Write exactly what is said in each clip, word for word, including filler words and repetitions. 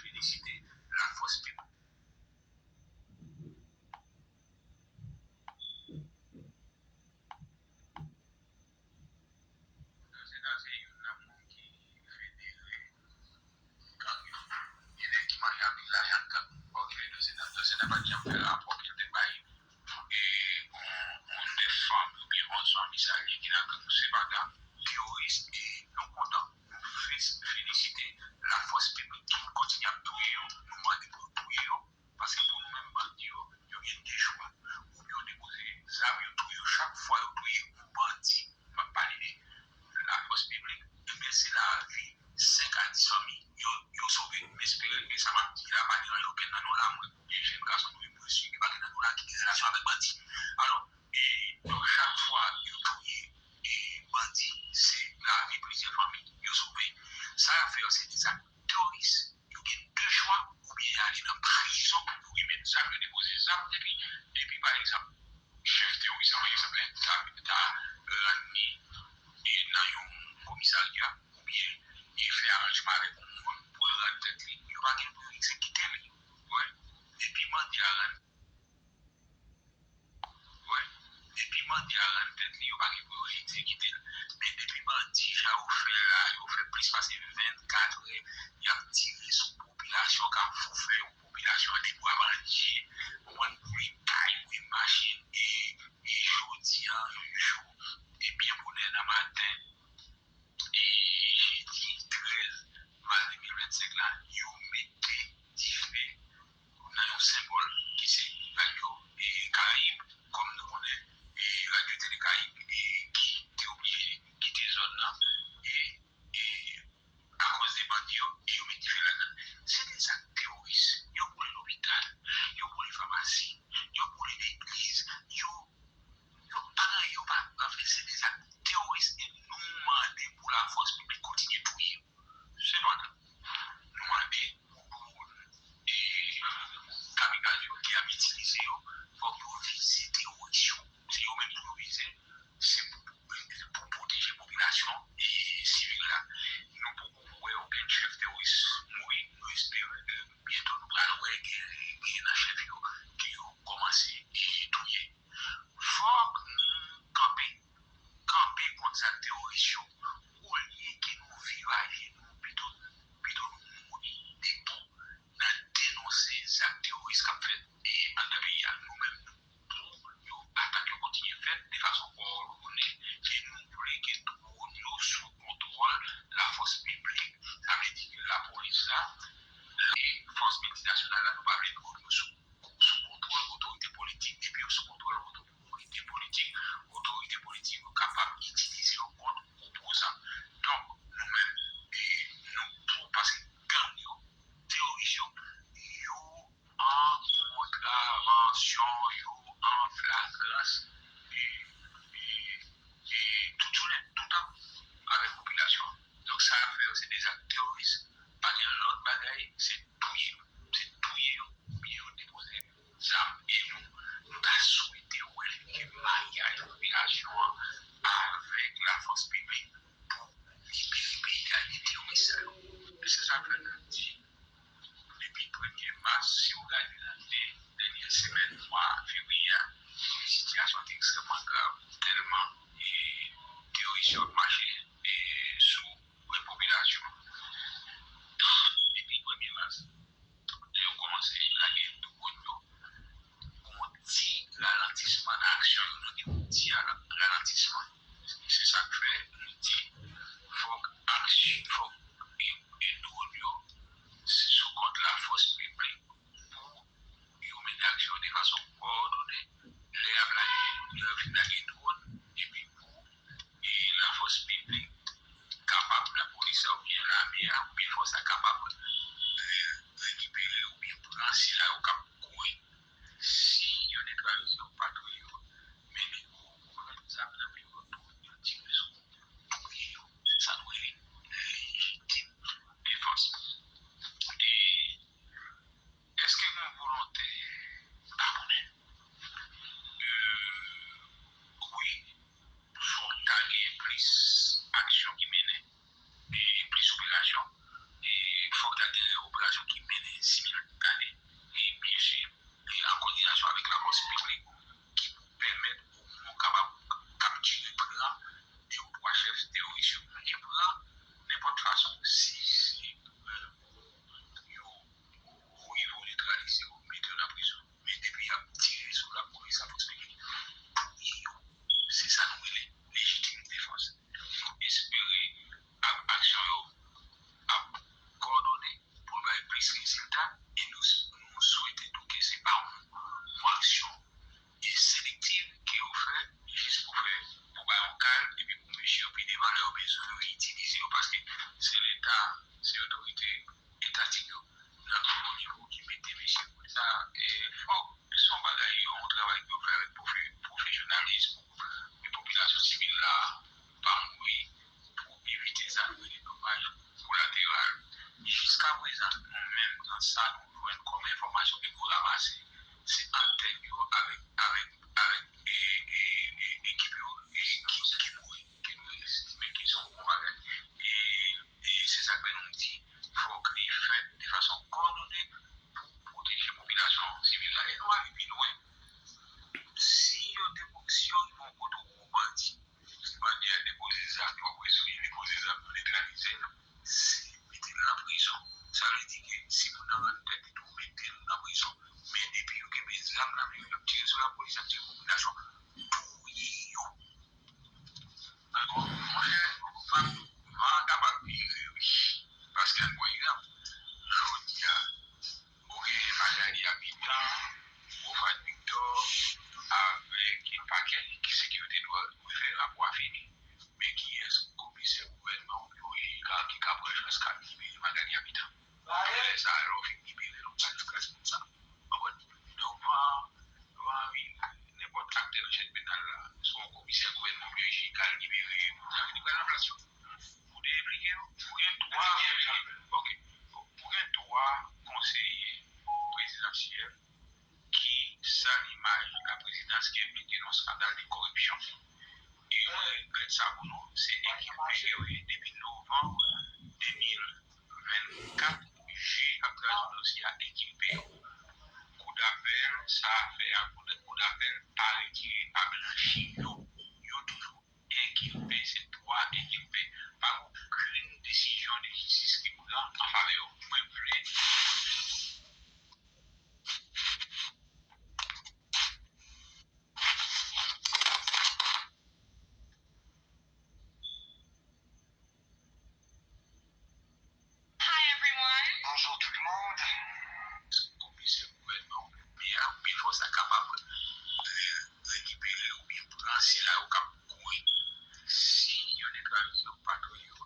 Felisite lafòs piblik. Dosena se youn nan moun ki federe gang yo. Gen nèg ki manje anpil lajan gang. Fòk yo fè Dosena. Dosena pa t janm fè rapò pou yo te bay e, yon, yon nèf fanmi oubyen onz fanmi sa li ye ki nan gang. Sepandan, teworis, e nou kontan, nou fe-, felisite lafòs piblik ki kontinye ap touye yo. Nou mande pou yo touye yo, paske pou nou menm bandi yo, yo gen de chwa. Oubyen yo depoze zam, yo touye yo. Chak fwa yo touye yon bandi, m ap pale de lafòs piblik, ebyen se lavi senk a dis fanmi yo, yo sove. M espere ke sa m ap di la pa deranje okenn nan nou la, mwen, oubyen jèn gason nou yo, mwen si ke pa gen nan nou la ki gen relasyon avèk bandi. Alò, e, donk, chak fwa yo touye, e, bandi, se lavi plizyè fanmi yo sove. Sa y ap fè yo, se de zak teworis. Yo gen de chwa, oubyen y ale nan prizon pou yo remèt zam, yo depoze zam, epi, epi, pa egzanp, chèf teworis la, pa egzanp, ta, ta rann li, e, nan yon komisarya, oubyen, e, fè aranjman avèk yon moun pou l rann tèt li, yo pa gen pou yo egzekite l. Wè. Depi bandi a rann Wè, depi bandi a rann tèt li, yo pa gen pou yo egzekite l. Men depi bandi sa yo fè la, yo fè plis pase vennkatrè, y ap tire sou popilasyon, k ap foufè yon popilasyon an depi w ap manje, ou konprann, bouyi kay, bouyi machin, e, e jodi an, jou, e byen bonè nan maten, e jedi trèz mas de mil vennsenk la, yo mete dife nan yon senbòl ki se Radyo, e, Karayib, kòm nou konnen, e, Radyo Tele Karayib, e, ki te oblije kite zòn nan, e, e, akoz de bandi yo, e yo met dife ladan l. Se de zak teworis. Yo boule lopital, yo boule famasi, yo boule legliz, yo Yo pa gen, yo pa, anfen, se de zak teworis e nou mande pou lafòs piblik kontinye touye yo. Sepandan, nou mande pou dwòn e kamikaz yo ki ap itilize yo, fòk yo vize teworis yo. Se yo menm pou yo vize, se pou, pou pwoteje popilasyon e sivil la. Nou poko wè okenn chèf teworis mouri, nou espere ke byento nou pral wè gen, gen nan chèf yo ke yo kòmanse e touye. Fòk nou kanpe, kanpe kont zak teworis yo. Olye ke nou viv ajenou, pito, pito nou mouri debou nan denonse zak teworis k ap fèt e anndan peyi a. Nou menm, nou pou yo atak yo kontinye fèt de fason kowòdone. E nou vle ke dwòn yo sou kontwòl lafòs piblik. Sa vle di ke lapolis la, e fòs miltinasyonal la, nou pa vle dwòn yo sou sou kontwòl otorite politik. Depi yo sou kontwòl otorite politik, otorite politik yo kapab itilize yo kont opozan. Donk, nou menm, e, nou pou, paske gang yo, teworis yo, yo an kontravansyon, yo an flagrans, e, e, e tout jounen, toutan avèk popilasyon an. Donk, sa y ap fè yo, se de zak teworis. Pa gen lòt bagay, se touye yo. Se touye yo, oubyen yo depoze zam. E nou, nou ta swete wè ke maryaj popilasyon an avèk lafòs piblik pou libere peyi a de teworis sa yo. E se sa k fè n ap di, depi premye mas, si w gade nan de dènye semèn mwa fevriye a, sitiyasyon an te ekstrèmman grav, tèlman, e, teworis yo ap mache, e, sou, e, popilasyon an. Depi premye mas, lè yo kòmanse lage dwòn yo, gon ti ralantisman nan aksyon yo, nou gen yon ti ala-, ralantisman. Se sa k fè nou di, fòk aksyon, fòk e, e dwòn yo, se sou kont lafòs piblik pou yo mennen aksyon de fason kowòdone. Lè y ap lage, lè yo fin lage dwòn, epi pou, e, lafòs piblik kapab, lapolis la oubyen lame a, oubyen fòs la kapab, e, rekipere oubyen pran sila yo k ap kouri. Si yo netralize yo, pa touye yo, men nèg yo pran zam nan men yo, yo tire sou moun yo, touye yo. Se sa nou rele lejitim defans. E èske gen yon volonte? M pa konnen. E, wi, fòk ta gen plis aksyon ki mennen, e plis operasyon, e fòk ta gen operasyon ki mennen. similtane, e byen si, e an kòdinasyon avèk lafòs piblik ki pou pèmèt omwen w kapab kaptire, pran de ou twa chèf teworis yo, e pran nenpòt fason. Si se, e, pou yo voye vòlè, netralize yo, mete yo nan prizon. Men depi y ap tire sou lapolis, ap eksplike, touye yo. Se sa nou rele lejitim defans. Nou espere ak aksyon yo ap kòdone pou l bay plis rezilta, e nou, nou swete tou ke se pa yon, yon aksyon e selektiv ke yo fè jis pou fè, pou bay yon kal, epi pou mesye yo pi devan lè yo bezwen yo itilize yo, paske se Leta, se otorite etatik yo nan pi wo nivo ki mete mesye pou sa. E fòk se yon bagay, yon travay ke yo fè avèk pwofe-, pwofesyonalis pou ke popilasyon sivil la pa mouri, pou evite sa nou rele domaj kolateral. Jiskaprezan, nou menm nan sa nou jwenn kòm enfòmasyon ke nou ranmase, se antèn yo avèk, avèk, avèk, e, e, e, ekip yo, e, ki, ki mouri, ke nou estime ke se yon bon bagay. E, e se sa k fè nou di, fòk li fèt de fason kòdone pou pwoteje popilasyon sivil la. E nou ale pi lwen. Si yo depo-, si yo rive yon kote ou bandi, bandi a depoze zam yo, apre si li depoze zam yo, netralize l, se mete l nan prizon. Sa vle di ke si moun nan rann tèt li tou, mete l nan prizon. Men depi yo kenbe zam nan men yo, y ap tire sou lapolis, y ap tire popilasyon, touye yo. Alò, monchè, van, van an kapab vire, wi. Paske ann pran egzanp, jodi a, ou gen Magali Abitan, Mofad Victor, avèk pakèt ki sekirite dwe fè rapò a fini. Men kiyès komisè gouvènman oubyen yon jij ki ka pran chans k al libere Magali Abitan? Lè sa a, lè w fin libere l, ou pral nan plas moun sa a. Konprann? Donk, van, van vin, nenpòt aktè nan chèn penal la, swa yon komisè gouvènman oubyen jij k al libere moun sa a, li pral nan plas yo. Ou te enplike yo? Ou gen twa, ok. Ou gen twa konseye prezidansyèl ki sal imaj laprezidans ki enplike nan yon eskandal de kòripsyon. E mwen regrèt sa pou nou, se enkipe yo ye depi novanm de mil vennkat, jij ap travay sou dosye a, enkipe yo. Koudapèl, sa afè a, koudapèl pa retire, pa blanchi yo. Yo toujou enkipe, se twa enkipe. Pa gen okenn desizyon de jistis ki pran an favè yo. Mwen vle Hi everyone. Bonjour tout le monde. Komisè gouvènman oubyen P A, oubyen fòs la kapab re-, rekipere oubyen pran sila yo k ap kouri. Si yo netralize yo, pa touye yo,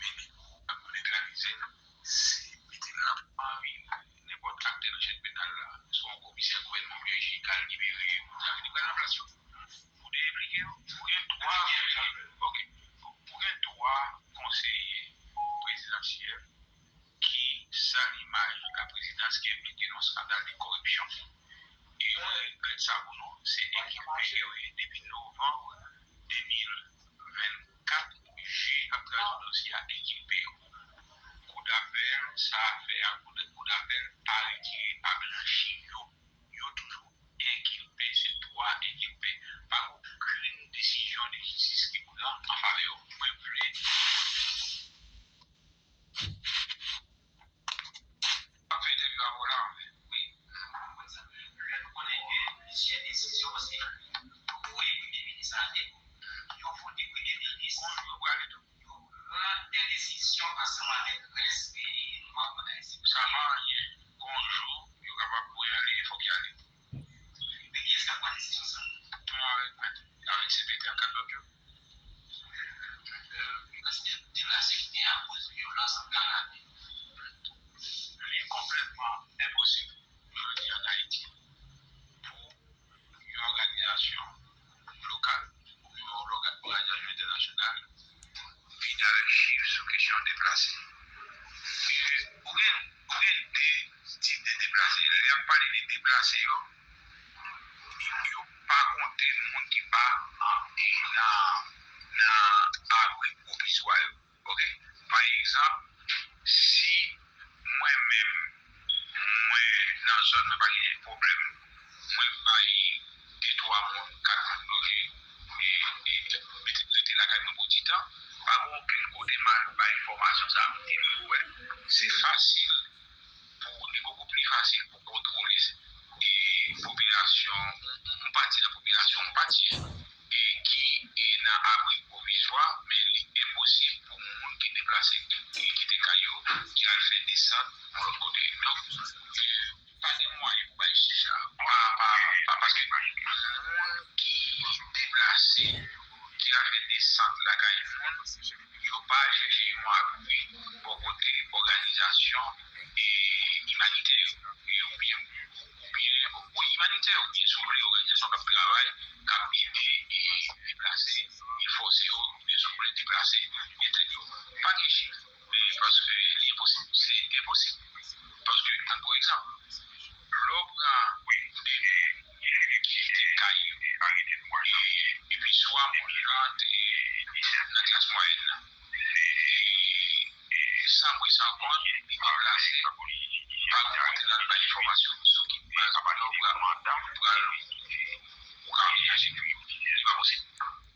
men depi yo netralize l, se mete l nan prizon. Nenpòt aktè nan chèn penal la, swa yon komisè gouvènman oubyen jij k al libere moun sa yo, li pral nan plas yo. Ou te enplike yo? Ou gen twa, ok. Ou gen twa konseye prezidansyèl ki sal imaj laprezidans ki enplike nan yon eskandal de kòripsyon. E mwen regrèt sa pou nou, se enkipe yo ye depi novanm de mil vennkat, jij k ap travay sou dosye a enkipe yo. Koudapèl, sa afè a, koudapèl pa retire, pa blanchi yo. Yo toujou enkipe, se twa enkipe. Pa gen okenn desizyon de jistis ki pran an favè yo. Mwen vle ap fè entèvyou avè w la, anfen. Wi. Lè nou konnen gen plizyè desizyon, paske yo voye premye minis atè, yo vote premye minis, yo prale tou. Yo pran de desizyon ansanm avèk rès manm enstitisyon. Sa pa anyen. Gon jou, yo kapab voye ale, e fòk y ale. Men kiyès k ap pran desizyon sa a? Mwen avèk mèt, avèk C P T ak kat lòt yo. Èske deplase yo gen akoz vyolans ant gang ame? Li konplètman enposib jodi an Ayiti pou yon òganizasyon lokal oubyen yon òga-, òganizasyon entènasyonal vin avèk chif sou kesyon deplase. E ou gen, ou gen de tip de deplase. Lè y ap pale de deplase yo, yo pa konte moun ki pa, e, nan, nan abri pwovizwa yo. Ok? Pa egzanp, si mwen menm, zòn mwen pa gen pwoblèm. Mwen bay de twa moun, kat moun loje, e, e mete rete lakay mwen pou ti tan. Pa gen okenn kote m al bay enfòmasyon sa a. E mwen wè, se fasil pou, li bokou pli fasil pou kontwole e popilasyon, yon pati nan popilasyon, yon pati e ki e nan abri pwovizwa, men li enposib pou moun ki deplase, ki kite kay yo, ki al fè desant yon lòt kote. Donk, e, pa gen mwayen pou bay chif la. Pa, pa, pa, paske moun ki deplase, ki al fè desant lakay moun, yo pa chèche yon apui bò kote òganizasyon e imanitè yo, e oubyen, oubyen, o imanitè, oubyen, si w vle, òganizasyon k ap travay, k ap ede e deplase, e fòse yo, oubyen, si w vle, deplase entèn yo. Pa gen chif, men paske li enposib. Se enposib. Paske, an, pa egzanp, lè w pran de moun ki kite kay yo, e, epi swa moun nan te nan klas mwayèn nan, e, e, san pri san kont, li deplase, pa gen kote l al bay enfòmasyon sou ki baz, pandan w pral, w pral, ou ka vin achte pou yo. Li pa posib.